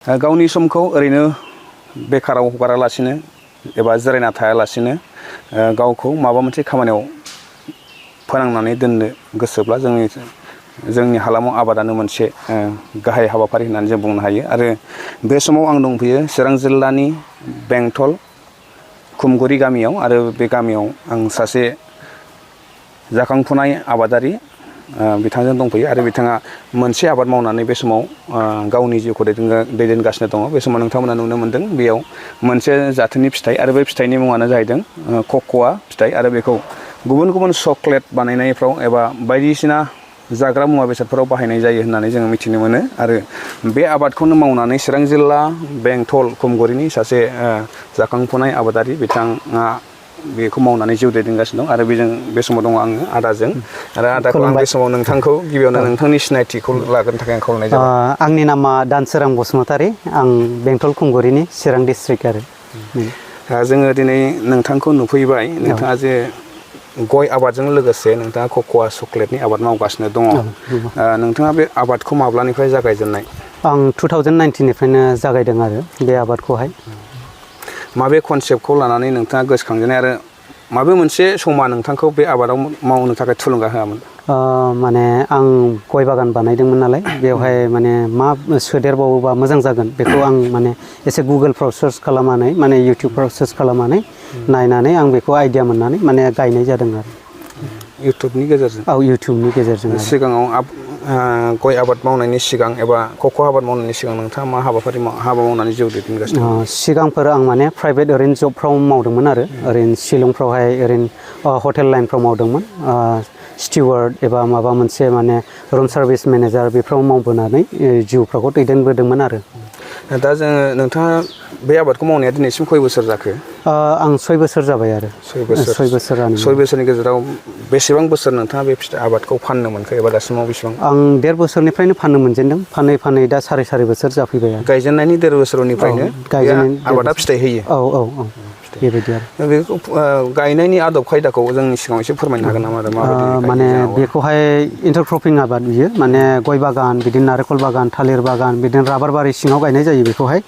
गावनि समखौ ओरैनो बेकाराव हगारालासिनो एबा जिरायना थायालासिनो गावखौ माबा मोनसे खामानियाव फोनांनानै दोननो गोसोब्ला जोंनि हालामाव आबादानो मोनसे गाहाय हाबाफारि होननानै जों बुंनो हायो। आरो बे समाव आं दंफैयो चिरां जिल्लानि बेंटल खुमगुरि गामियाव। आरो बे गामियाव आं सासे जाखांफुनाय आबादारि बिथांजों दंफैयो आरो बिथाङा मोनसे आबाद मावनानै बे समाव गावनि जिउखौ दैदेनगासिनो दङ। बे समाव नोंथांमोना नुनो मोन्दों बेयाव मोनसे जाथोनि फिथाइ आरो बे फिथाइनि मुङानो जाहैदों कक'वा फिथाइ। आरो बेखौ गुबुन गुबुन चक्लेट बानायनायफ्राव एबा बायदिसिना जाग्रा मुवा बेसादफोराव बाहायनाय जायो होननानै जोङो मिथिनो मोनो। आरो बे आबादखौनो मावनानै चिरां जिल्ला बेंटल खुमगुरिनि सासे जाखांफुनाय आबादारि बिथाङा बेखौ मावनानै जिउ दैदेनगासिनो दं। आरो बे समाव दङ आङो आदाजों। आरो आदाखौ आं बे समाव नोंथांखौ गिबियावनो नोंथांनि सिनायथिखौ लाग्रोनो थाखाय आं खावलायनाय जाबाय। आंनि नामा दानसोरां बसुमतारी, आं बेंटल खुमगुरिनि चिरां डिस्ट्रिक्ट आरो। जोङो दिनै नोंथांखौ नुफैबाय, नोंथाङा जे गय आबादजों लोगोसे नोंथाङा कक'वा चक्लेटनि आबाद मावगासिनो दङ। नोंथाङा बे आबादखौ माब्लानिफ्राय जागायजेननाय? आं 2019निफ्रायनो जागायदों आरो बे आबादखौहाय। माबे कनसेप्टखौ लानानै नोंथाङा गोसोखांजेननाय आरो माबे मोनसे समा नोंथांखौ बे आबादाव मावनो थाखाय थुलुंगा होआमोन? माने आं गय बागान बानायदोंमोन नालाय, बेवहाय माने मा सोदेरबावोबा मोजां जागोन बेखौ आं माने एसे गुगोलफ्राव सार्च खालामनानै, माने इउटुबफ्राव सार्च खालामनानै नायनानै आं बेखौ आइडिया मोननानै माने गायनाय जादों आरो। इउटुबनि गेजेरजों? औ, इउटुबनि गेजेरजों। सिगाङाव गय आबाद मावनायनि सिगां एबा कक' आबाद मावनायनि सिगां नोंथाङा मा हाबा मावनानै जिउ दैदेनगासिनो? सिगांफोर आं माने प्राइभेट ओरैनो जबफ्राव मावदोंमोन आरो ओरैनो शिलंफ्रावहाय ओरैनो हटेल लाइनफ्राव मावदोंमोन। स्टिवार्ड एबा माबा मोनसे माने रुम सार्भिस मेनेजार बेफ्राव मावबोनानै जिउफ्राखौ दैदेनबोदोंमोन आरो। दा नोंथाङा बे आबादखौ मावनाया दिनैसिम खय बोसोर जाखो? आं 6 बोसोर जाबाय आरो। 6 बोसोरानो। 6 बोसोरनि गेजेराव बेसेबां बोसोर नोंथाङा बे आबादखौ फाननो मोनखो एबा दासिमाव बेसेबां? आं 1.5 बोसोरनिफ्राय फाननो मोनजेनदों। फानै फानै दा 4.5 बोसोर जाफैबाय आरो। गायजेननायनि 1.5 बोसोरनिफ्रायनो आबादा फिथाइ होयो? औ, बेबायदि आरो। बेखौ गायनायनि आदब खायदाखौ जोंनि सिगाङाव एसे फोरमायनो हागोन नामा? आरो माबायदि माने बेखौहाय इन्टारक्रपिं आबाद बियो, माने गय बागान, बिदिनो नारेंखल बागान, थालिर बागान, बिदिनो राबार बारि सिङाव गायनाय जायो बेखौहाय।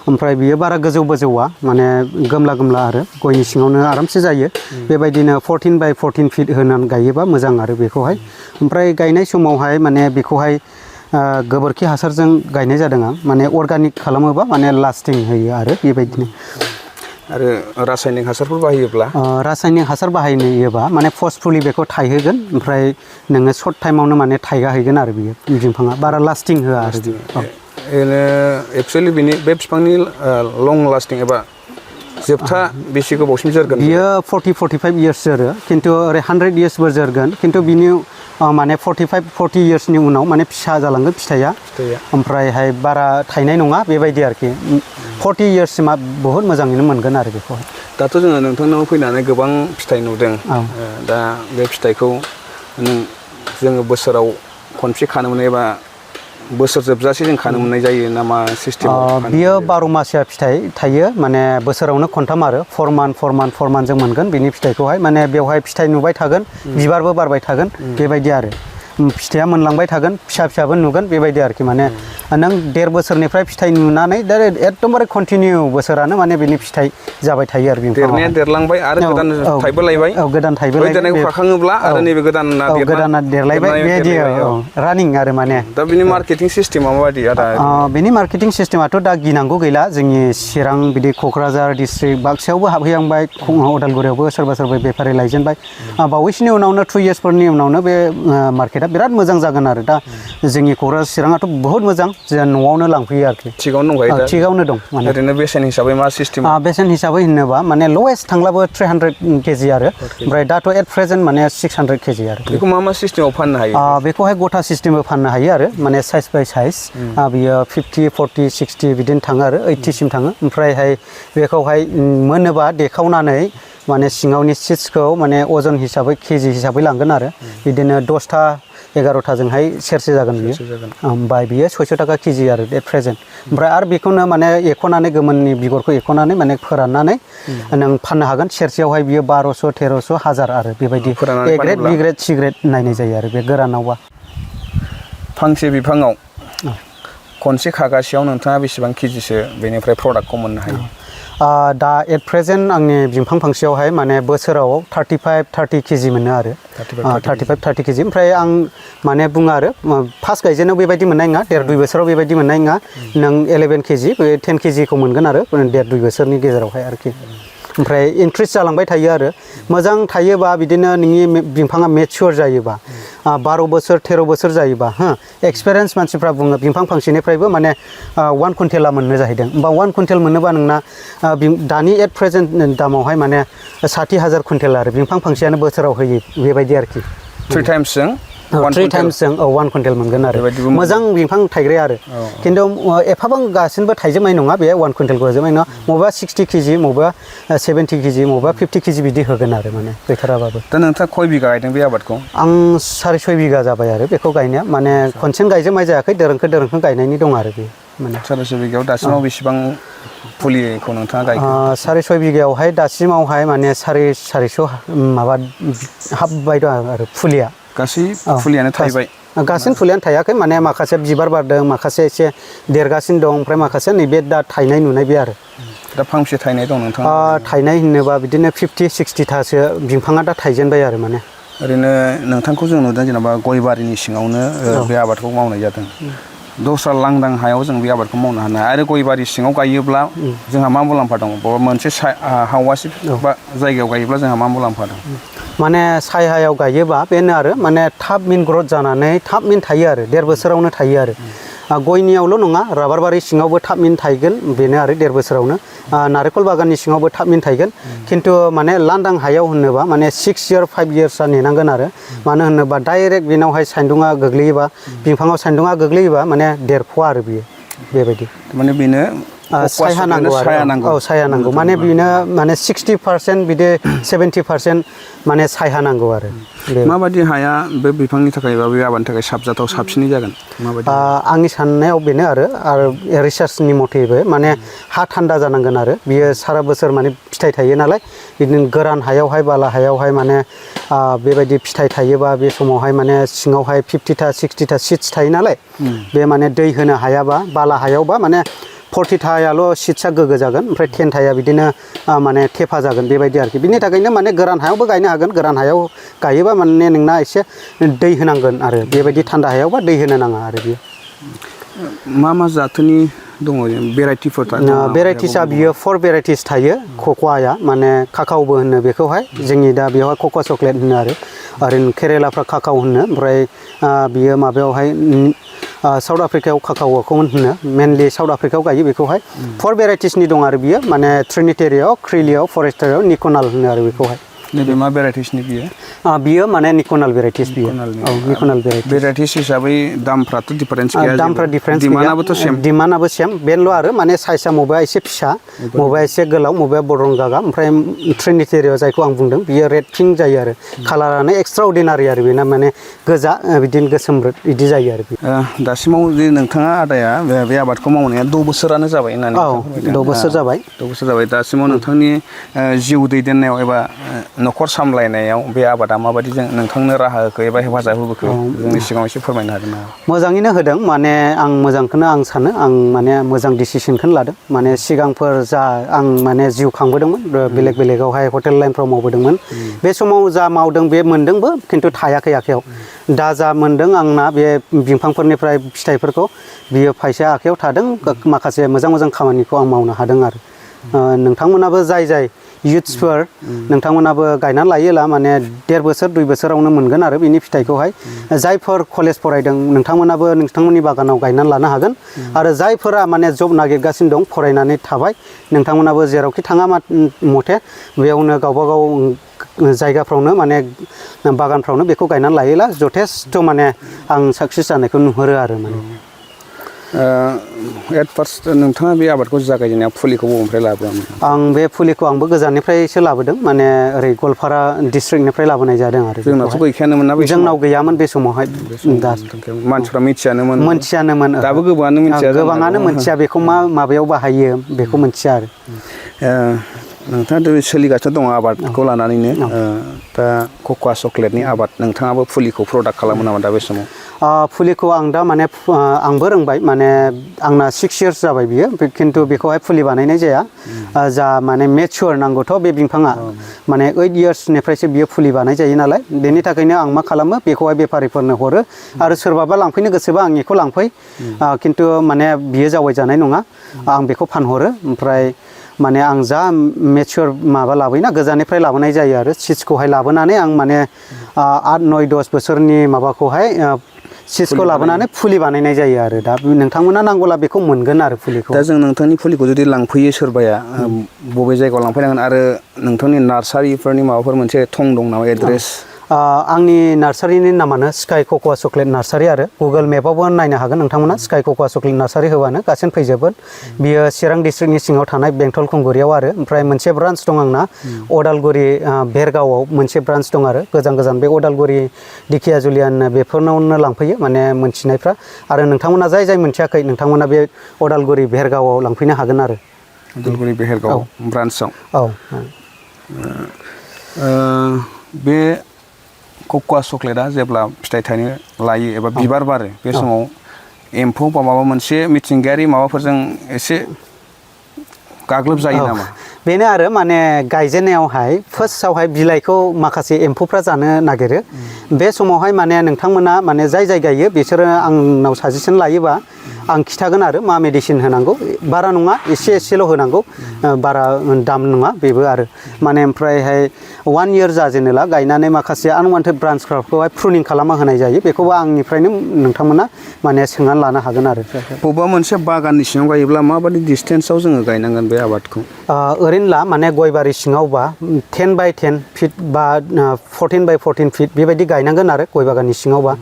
ओमफ्राय बियो बारा गोजौबो जौवा, माने गोमला गोमला आरो गयनि सिङावनो आरामसे जायो। बेबायदिनो 14 बाय 14 फिट होनानै गायोबा मोजां आरो बेखौहाय। ओमफ्राय गायनाय समावहाय माने बेखौहाय गोबोरखि हासारजों गायनाय जादों आं। माने अर्गानिक खालामोबा माने लास्टिं होयो आरो बेबायदिनो। आरो रासायनिक हासारफोर बाहायोब्ला? रासायनिक हासार बाहायोबा माने फर्सफुलि बेखौ थायहोगोन, ओमफ्राय नोङो सर्ट टाइमावनो माने थायगाहैगोन आरो बियो बिफाङा बारा लास्टिं होआ आरो। एक्सुवेलि बे बिफांनि लं लास्टिं एबा जोबथा बेसे गोबावसिम जोरगोन? बियो 40-45 इयार्स जोरो, खिन्थु ओरै 100 इयार्सबो जोरगोन। खिन्थु बिनि माने 45-40 इयार्सनि उनाव माने फिसा जालांगोन फिथाइया। ओमफ्रायहाय बारा थायनाय नङा बेबायदि आरोखि। 40 इयार्ससिमा बहुद मोजाङैनो मोनगोन आरो बेखौहाय। दाथ' जोङो नोंथांनाव फैनानै गोबां फिथाइ नुदों। दा बे फिथाइखौ जोङो बोसोराव खनसे खानो मोनो एबा बोसोर जोबजासे जों खानो मोननाय जायो ना मा सिस्टेम? बियो 12 मासिया फिथाइ थायो, माने बोसोरावनो खनथाम आरो 4 मान्थ जों मोनगोन बिनि फिथाइखौहाय। माने बेवहाय फिथाइ नुबाय थागोन, बिबारबो बारबाय थागोन, बेबायदि आरो। फिथाइया मोनलांबाय थागोन, फिसाबो नुगोन बेबायदि आरोखि। माने नों 1.5 बोसोरनिफ्राय फिथाइ नुनानै दा एकदमबारे कन्टिनिउ बोसोरानो माने बिनि फिथाइ जाबाय थायो आरो। देरनाया देरलांबाय आरो गोदान थाइबो लायबाय। औ, गोदान थाइबो लायबाय। देरनायखौ खाखाङोब्ला आरो नैबे गोदाना देरलायबाय बेबायदि रानिं आरो माने। दा बिनि मार्केटिं सिस्टेमा माबायदि आदा? बेनि मार्केटिं सिस्टेमाथ' दा गिनांगौ गैला। जोंनि चिरां, बिदि क'क्राझार डिस्ट्रिक्ट, बाक्सायावबो हाबहैहांबाय, उदालगुरियावबो सोरबा बेफारि लायजेनबाय। बावैसोनि उनावनो 2 इयार्सफोरनि उनावनो बे मार्केटआ बिराद मोजां जागोन आरो। दा जोंनि क'क्राझार चिराङाथ' बहुत मोजां, जों न'आवनो लांफैयो आरोखि। थिगावनो दंखायो दा? थिगावनो दं। ओरैनो बेसेन हिसाबै मा सिस्टेम? बेसेन हिसाबै होनोबा माने लवेस्ट थांब्लाबो 300 केजि आरो। ओमफ्राय दाथ' एट प्रेजेन्ट माने 600 केजि आरो। बेखौ मा सिस्टेमाव फाननो हायो? बेखौहाय गथा सिस्टेमबो फाननो हायो आरो, माने साइज बाय साइज। बियो 50, 40, 60 बिदिनो थाङो आरो 80सिम थाङो। ओमफ्रायहाय बेखौहाय मोनोबा देखावनानै माने सिङावनि सिड्सखौ माने अजन हिसाबै केजि हिसाबै लांगोन आरो। बिदिनो 10टा 11टाजोंहाय सेरसे जागोन बियो। ओमफ्राय बियो 600 थाखा केजि आरो एट प्रेजेन्ट। ओमफ्राय आरो बेखौनो माने एख'नानै गोमोननि बिगुरखौ एख'नानै माने फोराननानै नों फाननो हागोन। सेरसेयावहाय बियो 1200, 1300, 1000 आरो बेबायदि। A grade, B grade, C grade नायनाय जायो आरो बे गोरानावबा। फांसे बिफाङाव खनसे खागासेयाव नोंथाङा बेसेबां केजिसो बेनिफ्राय प्रडाक्टखौ मोननो हायो? दा एट प्रेजेन्ट आंनि बिफां फांसेयावहाय माने बोसोराव 35-30 केजि मोनो आरो 35-30 केजि ओमफ्राय आं माने बुङो आरो फार्स्ट गायजेनाव बेबायदि मोननाय नङा 1.5-2 बोसोराव बेबायदि मोननाय नङा नों 11 केजि 10 केजिखौ मोनगोन आरो 1.5-2 बोसोरनि गेजेरावहाय आरोखि ओमफ्राय इनक्रिज जालांबाय थायो आरो मोजां थायोबा बिदिनो नोंनि बिफाङा मेच्योर जायोबा 12 बोसोर 13 बोसोर जायोबा एक्सपिरियेन्स मानसिफ्रा बुङो बिफां फांसेनिफ्रायबो माने 1 कुइन्टेला मोननो जाहैदों होमबा 1 कुइन्टेल मोनोबा नोंना दानि एट प्रेजेन्ट दामावहाय माने 60,000 कुइन्टेल आरो बिफां फांसेयानो बोसोराव होयो बेबायदि आरोखि 3 टाइम्सजों 3 टाइम्सजों 1 कुइन्टेल मोनगोन आरो मोजां बिफां थाइग्राया आरो खिन्थु एफाबां गासिनबो थाइजोबनाय नङा बे 1 कुइन्टेलखौ होजोबनाय नङा मबेबा 60 केजि मबेबा 70 केजि मबेबा 50 केजि बिदि होगोन आरो माने गैथाराबाबो दा नोंथाङा खय बिगा गायदों बे आबादखौ? आं 6.5 बिगा जाबाय आरो बेखौ गायनाया माने खनसेनो गायजोबनाय जायाखै दोरोंखो गायनायनि दं आरो बे माने 6.5 बिगायाव दासिमाव बेसेबां फुलिखौ नोंथाङा गायखो? 6.5 बिगायावहाय दासिमावहाय माने 450 माबा हाबबाय दं आरो फुलिया गासै फुलियानो थायबाय गासिन फुलियानो थायाखै माने माखासे बिबार बारदों माखासे एसे देरगासिनो दं ओमफ्राय माखासे नैबे दा थायनाय नुनाय बे आरो दा फांसे थायनाय दं नोंथाङा? थायनाय होनोबा बिदिनो 50-60थासो बिफाङा दा थायजेनबाय आरो माने ओरैनो नोंथांखौ जों नुदों जेनेबा गय बारिनि सिङावनो बे आबादखौ मावनाय जादों दस्रा लांदां हायाव जों बे आबादखौ मावनो हानाय आरो गय बारि सिङाव गायोब्ला जोंहा मा मुलाम्फा दं मोनसे हावासि बा जायगायाव गायोब्ला जोंहा मा मुलाम्फा दं? माने सायहायाव गायोबा बेनो आरो माने थाब मिन ग्रथ जानानै थाब मिन थायो आरो 1.5 बोसोरावनो थायो आरो गयनियावल' नङा राबार बारि सिङावबो थाब मिन थायगोन बेनो आरो 1.5 बोसोरावनो नारेंखल बागाननि सिङावबो थाब मिन थायगोन खिन्थु माने लांदां हायाव होनोबा माने 6 इयार 5 इयार्सआ नेनांगोन आरो मानो होनोबा डाइरेक्ट बेनावहाय सान्दुङा गोग्लैयोबा बिफाङाव सान्दुङा गोग्लैयोबा माने देरफ'आ आरो बियो बेबायदि माने बेनो साया नांगौ आरो साया नांगौ माने बेनो माने 60% बिदि 70% माने साया नांगौ आरो माबायदि हाया बे बिफांनि थाखाय बा बे आबादनि थाखाय साबजाथाव साबसिनै जागोन माबायदि? आंनि साननायाव बेनो आरो रिसार्चनि मथेबो माने हा थान्दा जानांगोन आरो बियो सारा बोसोर माने फिथाइ थायो नालाय बिदिनो गोरान हायावहाय बाला हायावहाय माने बेबायदि फिथाइ थायोबा बे समावहाय माने सिङावहाय 50टा 60टा सिड्स थायो नालाय बे माने दै होनो हायाबा बाला हायावबा माने 40थायाल' सिड्सआ गोग्गो जागोन ओमफ्राय 10थाया बिदिनो माने थेफा जागोन बेबायदि आरोखि बिनि थाखायनो माने गोरान हायावबो गायनो हागोन गोरान हायाव गायोबा माने नोंना एसे दै होनांगोन आरो बेबायदि थान्दा हायावबा दै होनो नाङा आरो बियो मा जाथोनि दङ भेराइटिफोर? भेराइटिसआ बियो 4 भेराइटिस थायो कक'आया माने काकावबो होनो बेखौहाय जोंनि दा बेवहाय कक' चक्लेट होनो आरो ओरैनो केरेलाफ्रा काकाव होनो ओमफ्राय बियो माबायावहाय साउथ आफ्रिकायाव काकावखौ होनो मेनलि साउथ आफ्रिकायाव गायो बेखौहाय 4 भेराइटिसनि दं आरो बियो माने ट्रिनिटेरियाव क्रिलियाव फरेस्टारियाव निक'नाल होनो आरो बेखौहाय नैबे मा भेराइटिसनि बियो? बियो माने निक'नाल भेराइटिस बियो निक'नाल भेराइटिस हिसाबै दामफ्राथ' डिफारेन्स गैया? दामफ्रा डिफारेन्स डिमान्डआबोथ' सेम? डिमान्डआबो सेम बेल' आरो माने साइजआ मबेबा एसे फिसा मबेबा एसे गोलाव मबेबा बरं गागा ओमफ्राय ट्रिनिटेरियाव जायखौ आं बुंदों बियो रेड पिंक जायो आरो कालारानो एक्सट्रा अर्डिनारि आरो बेना माने गोजा बिदिनो गोसोम बिदि जायो आरो दासिमाव जे नोंथाङा आदाया बे आबादखौ मावनाया 6 बोसोरानो जाबाय होननानै 6 बोसोर जाबाय 6 बोसोर जाबाय दासिमाव नोंथांनि जिउ दैदेननायाव एबा न'खर सामलायनायाव बे आबादा माबायदि नोंथांनो राहा होखो एबा हेफाजाब होबोखो जोंनि सिगाङाव एसे फोरमायनो हागोन नामा? मोजाङैनो होदों माने आं मोजांखौनो आं सानो आं माने मोजां डिसिसनखौनो लादों माने सिगांफोर जा आं माने जिउ खांबोदोंमोन बेलेगावहाय हटेल लाइनफ्राव मावबोदोंमोन बे समाव जा मावदों बे मोनदोंबो खिन्थु थायाखै आखायाव दा जा मोनदों आंना बे बिफांफोरनिफ्राय फिथाइफोरखौ बियो फैसा आखायाव थादों माखासे मोजां खामानिखौ आं मावनो हादों आरो नोंथांमोनाबो जाय युथ्सफोर नोंथांमोनाबो गायनानै लायोला माने 1.5 बोसोर 2 बोसोरावनो मोनगोन आरो बिनि फिथाइखौहाय जायफोर कलेज फरायदों नोंथांमोनाबो नोंथांमोननि बागानाव गायनानै लानो हागोन आरो जायफोरा माने जब नागिरगासिनो दं फरायनानै थाबाय नोंथांमोनाबो जेरावखि थाङा मथे बेयावनो गावबागाव जायगाफ्रावनो माने बागानफ्रावनो बेखौ गायनानै लायोला जथेस्थ' माने आं साक्सेस जानायखौ नुहुरो आरो माने एट फार्स्ट नोंथाङा बे आबादखौ जागायजेननायाव फुलिखौ बबेनिफ्राय लाबोआमोन? आं बे फुलिखौ आंबो गोजाननिफ्रायसो लाबोदों माने ओरै गवालपारा डिस्ट्रिक्टनिफ्राय लाबोनाय जादों आरो जोंनावथ' गैखायानोमोन ना? जोंनाव गैयामोन बे समावहाय मानसिफ्रा मिथियानोमोन दाबो गोबाङानो मिथिया बेखौ माबायाव बाहायो बेखौ मिथिया आरो नोंथाङा सोलिगासिनो दङ आबादखौ लानानैनो दा कक'आ चक्लेटनि आबाद नोंथाङाबो फुलिखौ प्रडाक्ट खालामो नामा दा बे समाव? फुलिखौ आं दा माने आंबो रोंबाय माने आंना 6 इयार्स जाबाय बियो खिन्थु बेखौहाय फुलि बानायनाय जाया जा माने मेचुर नांगौथ' बे बिफाङा माने 8 इयार्सनिफ्रायसो बियो फुलि बानाय जायो नालाय बेनि थाखायनो आं मा खालामो बेखौहाय बेफारिफोरनो हरो आरो सोरबाबा लांफैनो गोसोबा आं बेखौ लांफै खिन्थु माने बियो जावाय जानाय नङा आं बेखौ फानहरो ओमफ्राय माने आं जा मेचुर माबा लाबोयोना गोजाननिफ्राय लाबोनाय जायो आरो सिड्सखौहाय लाबोनानै आं माने 8, 9, 10 बोसोरनि माबाखौहाय सिड्सखौ लाबोनानै फुलि बानायनाय जायो आरो दा नोंथांमोना नांगौला बेखौ मोनगोन आरो फुलिखौ दा जों नोंथांनि फुलिखौ जुदि लांफैयो सोरबाया बबे जायगायाव लांफैनांगोन आरो नोंथांनि नार्सारिफोरनि माबाफोर मोनसे थं दं नामा एड्रेस आंनि नार्सारिनि नामानो स्काई कक'आ चक्लेट नार्सारि आरो गुगोल मेपावबो नायनो हागोन नोंथांमोना स्काई कक'आ चक्लेट नार्सारि होबानो गासैबो फैजोबगोन बियो चिरां डिस्ट्रिक्टनि सिङाव थानाय बेंटल खुंगुरियाव आरो ओमफ्राय मोनसे ब्रान्च दं आंना अदालगुरि बेरगावआव मोनसे ब्रान्च दं आरो गोजान गोजान बे अदालगुरि दिखियाजुलियान बेफोरनावनो लांफैयो माने मोनथिनायफ्रा आरो नोंथांमोना जाय मोनथियाखै नोंथांमोना बे अदालगुरि बेरगावआव लांफैनो हागोन आरो अदालगुरि बेरगाव ब्रान्चआव बे कक'आ चक्लेटआ जेब्ला फिथाइ थायनो लायो एबा बिबार बारो बे समाव एम्फौ बा माबा मोनसे मिथिंगायारि माबाफोरजों एसे गाग्लोबजायो नामा बेनो आरो माने गायजेननायावहाय फार्स्टआवहाय बिलाइखौ माखासे एम्फौफ्रा जानो नागिरो बे समावहाय माने नोंथांमोना माने जाय गायो बिसोरो आंनाव साजेसन लायोबा आं खिथागोन आरो मा मेडिसिन होनांगौ बारा नङा एसेल' होनांगौ बारा दाम नङा बेबो आरो माने ओमफ्रायहाय 1 इयार जाजेनोला गायनानै माखासे आनवान्टेड ब्रान्चफोरखौहाय प्रुनिं खालामना होनाय जायो बेखौबो आंनिफ्रायनो नोंथांमोना माने सोंनानै लानो हागोन आरो बबेबा मोनसे बागाननि सिङाव गायोब्ला माबायदि डिसटेन्सआव जोङो गायनांगोन बे आबादखौ ओरैनोला माने गयबारि सिङावबा 10 बाय 10 फिट बा 14 बाय 14 फिट बेबायदि गायनांगोन आरो गय बागाननि सिङावबा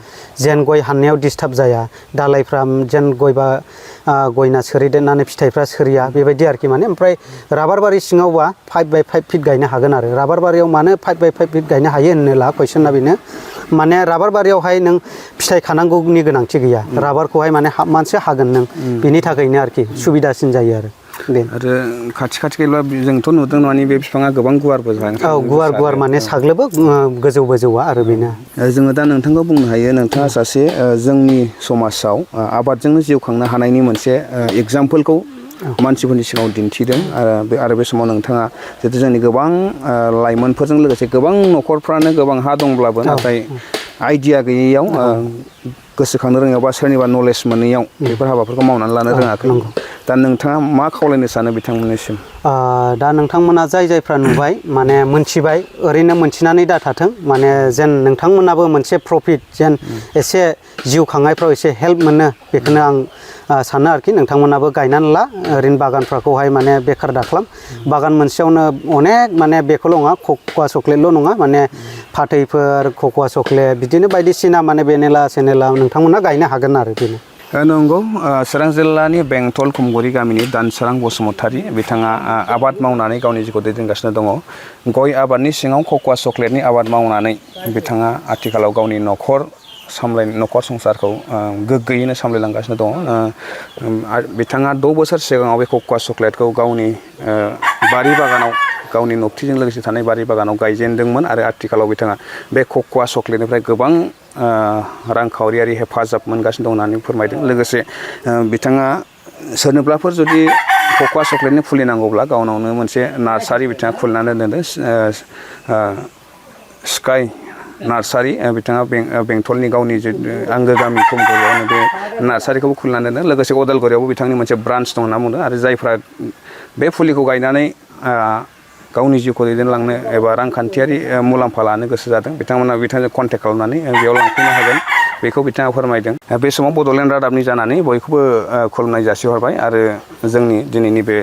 जेन गय हाननायाव डिस्टार्ब जाया दालाइफ्रा जेन गयना सोरिदेरनानै फिथाइफ्रा सोरिया बेबायदि आरोखि माने ओमफ्राय राबार बारि सिङावबा 5 बाय 5 फिट गायनो हागोन आरो राबार बारियाव मानो 5 बाय 5 फिट गायनो हायो होनोला कुइसना बेनो माने राबार बारियावहाय नों फिथाइ खानांगौनि गोनांथि गैया राबारखौहाय माने हाबमानसो हागोन नों बेनि थाखायनो आरोखि सुबिदासिन जायो आरो खाथि गायब्ला जोंथ' नुदों माने बे बिफाङा गोबां गुवारबो जायो गुवार माने साग्लोबो गोजौआ आरो बेनो जोङो दा नोंथांखौ बुंनो हायो नोंथाङा सासे जोंनि समाजाव आबादजोंनो जिउ खांनो हानायनि मोनसे एगजामपोलखौ मानसिफोरनि सिगाङाव दिन्थिदों आरो बे समाव नोंथाङा जिहेतु जोंनि गोबां लाइमोनफोरजों लोगोसे गोबां न'खरफ्रानो गोबां हा दंब्लाबो नाथाय आइडिया गैयैयाव गोसोखांनो रोङैयाव बा सोरनिबा नलेज मोनैयाव बेफोर हाबाफोरखौ मावनानै लानो रोङाखै दा नोंथाङा मा खावलायनो सानो बिथांमोननिसिम दा नोंथांमोना जायफ्रा नुबाय माने मोनथिबाय ओरैनो मोनथिनानै दाथाथों माने जेन नोंथांमोनाबो मोनसे प्रफिट जेन एसे जिउ खांनायफ्राव एसे हेल्प मोनो बेखौनो आं सानो आरोखि नोंथांमोनाबो गायनानै ला ओरैनो बागानफ्राखौहाय माने बेखार दाख्लाम बागान मोनसेयावनो अनेक माने बेखौल' नङा कक'आ चक्लेटल' नङा माने फाथैफोर कक'आ चक्लेट बिदिनो बायदिसिना माने भेनिला सेनेला नोंथांमोना गायनो हागोन आरो बेनो नंगौ चिरां जिल्लानि बेंटल खुमगुरि गामिनि दानसोरां बसुमतारी बिथाङा आबाद मावनानै गावनि जिउखौ दैदेनगासिनो दङ गय आबादनि सिङाव कक'आ चक्लेटनि आबाद मावनानै बिथाङा आथिखालाव गावनि न'खर संसारखौ गोग्गोयैनो सामलायलांगासिनो दङ बिथाङा 6 बोसोर सिगाङाव बे कक'आ चक्लेटखौ गावनि बारि बागानाव गावनि नबथिजों लोगोसे थानाय बारि बागानाव गायजेनदोंमोन आरो आथिखालाव बिथाङा बे कक'आ चक्लेटनिफ्राय गोबां रांखावरियारि हेफाजाब मोनगासिनो दं होननानै फोरमायदों लोगोसे बिथाङा सोरनोब्लाफोर जुदि कक'आ चक्लेटनि फुलि नांगौब्ला गावनावनो मोनसे नार्सारि बिथाङा खुलिनानै दोनदों स्काई नार्सारि बिथाङा बेंटलनि गावनि आंगो गामि खुमगुरियावनो बे नार्सारिखौबो खुलिनानै दोनदों लोगोसे अदालगुरियावबो बिथांनि मोनसे ब्रान्च दं होनना बुंदों आरो जायफ्रा बे फुलिखौ गायनानै गावनि जिउखौ दैदेनलांनो एबा रांखान्थियारि मुलाम्फा लानो गोसो जादों बिथांमोना बिथांजों कन्टेक्ट खालामनानै बेयाव लांफैनो हागोन बेखौ बिथाङा फोरमायदों बे समाव बड'लेण्ड रादाबनि जानानै बयखौबो खुलुमनाय जासिहरबाय आरो जोंनि दिनैनि बे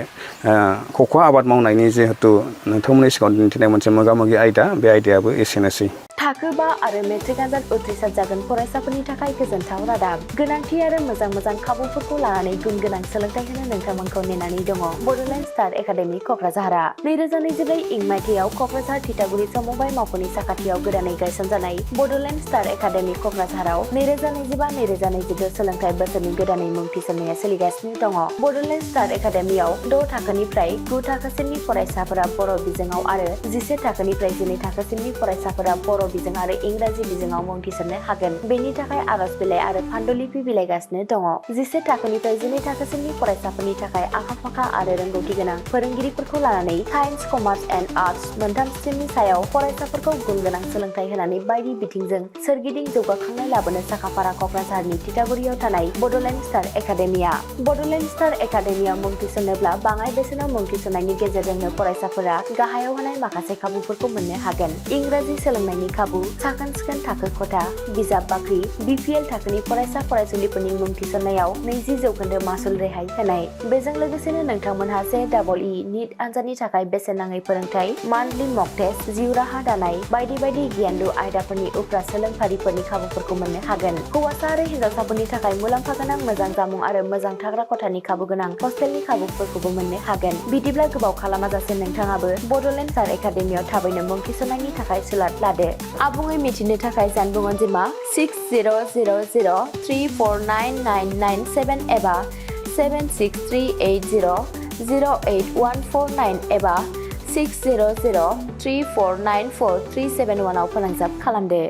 कक'आ आबाद मावनायनि जिहेतु नोंथांमोननि सिगाङाव दिन्थिनाय मोनसे मोगा-मोगि आयदा बे आयदायाबो एसेनोसै थाखो 5 आरो मेट्रिक आनजाद उथ्रिसार जागोन फरायसाफोरनि थाखाय गोजोनथाव रादाब गोनांथि आरो मोजां खाबुफोरखौ लानानै गुन गोनां सोलोंथाइ होनो नोंथांमोनखौ नेनानै दङ बड'लेण्ड स्टार एकाडेमि क'क्राझारआ 2024 इं मायथाइयाव क'क्राझार थिथागुरि समबाय मावख'नि साखाथियाव गोदानै गायसनजानाय बड'लेण्ड स्टार एकाडेमि क'क्राझाराव 2025-2026 सोलोंथाइ बोसोरनि गोदानै मुं थिसननाया सोलिगासिनो दङ बड'लेण्ड स्टार एकाडेमियाव 6 थाखोनिफ्राय 9 थाखोसिमनि फरायसाफोरा बर' बिजोङाव आरो 11 थाखोनिफ्राय 12 थाखोसिमनि फरायसाफोरा बर' बिजों आरो इंराजि बिजोङाव मुं थिसननो हागोन। बेनि थाखाय आर'ज बिलाइ आरो फान्डुलिपि बिलाइगासिनो दङ। 11 थाखोनिफ्राय 12 थाखोसिमनि फरायसाफोरनि थाखाय आखा-फाखा आरो रोंगौथि गोनां फोरोंगिरिफोरखौ लानानै साइन्स, कमार्स एन्ड आर्टस मोनथाम स्ट्रिमनि सायाव फरायसाफोरखौ गुन गोनां सोलोंथाइ होनानै बायदि बिथिंजों सोरगिदिं जौगाखांनाय लाबोनो साखाफारा क'क्राझारनि तितागुरियाव थानाय बड'लेण्ड स्टार एकाडेमिया। बड'लेण्ड स्टार एकाडेमियाव मुं थिसननोब्ला बाङाइ बेसेनाव मुं थिसननायनि गेजेरजोंनो फरायसाफोरा गाहायाव होनाय माखासे खाबुफोरखौ मोननो हागोन। इंराजि सोलोंनायनि खाबु, साखोन-सिखोन थाखो खथा, बिजाब बाख्रि, BPL थाखोनि फरायसा फरायसुलिफोरनि मुं थिसननायाव 20% मासुल रेहाय होनाय। बेजों लोगोसेनो नोंथांमोनहा JEE नीट आनजादनि थाखाय बेसेन नाङै फोरोंथाय, मान्थलि मक टेस्ट, जिउ राहा दानाय बायदि बायदि गियानलु आयदाफोरनि उफ्रा सोलोंफारिफोरनि खाबुफोरखौ मोननो हागोन। हौवासा आरो हिन्जावसाफोरनि थाखाय मुलाम्फा गोनां मोजां जामुं आरो मोजां थाग्रा खथानि खाबु गोनां हस्टेलनि खाबुफोरखौबो मोननो हागोन। बिदिब्ला गोबाव खालामाजासे नोंथाङाबो बड'लेण्ड स्टार एकाडेमियाव थाबैनो मुं थिसननायनि थाखाय सुलाद लादो। आबुङै मिथिनो थाखाय जानबुं अनजिमा 6000349997 एबा 7638008149 एबा 6003494371 आव फोनांजाब खालामदो।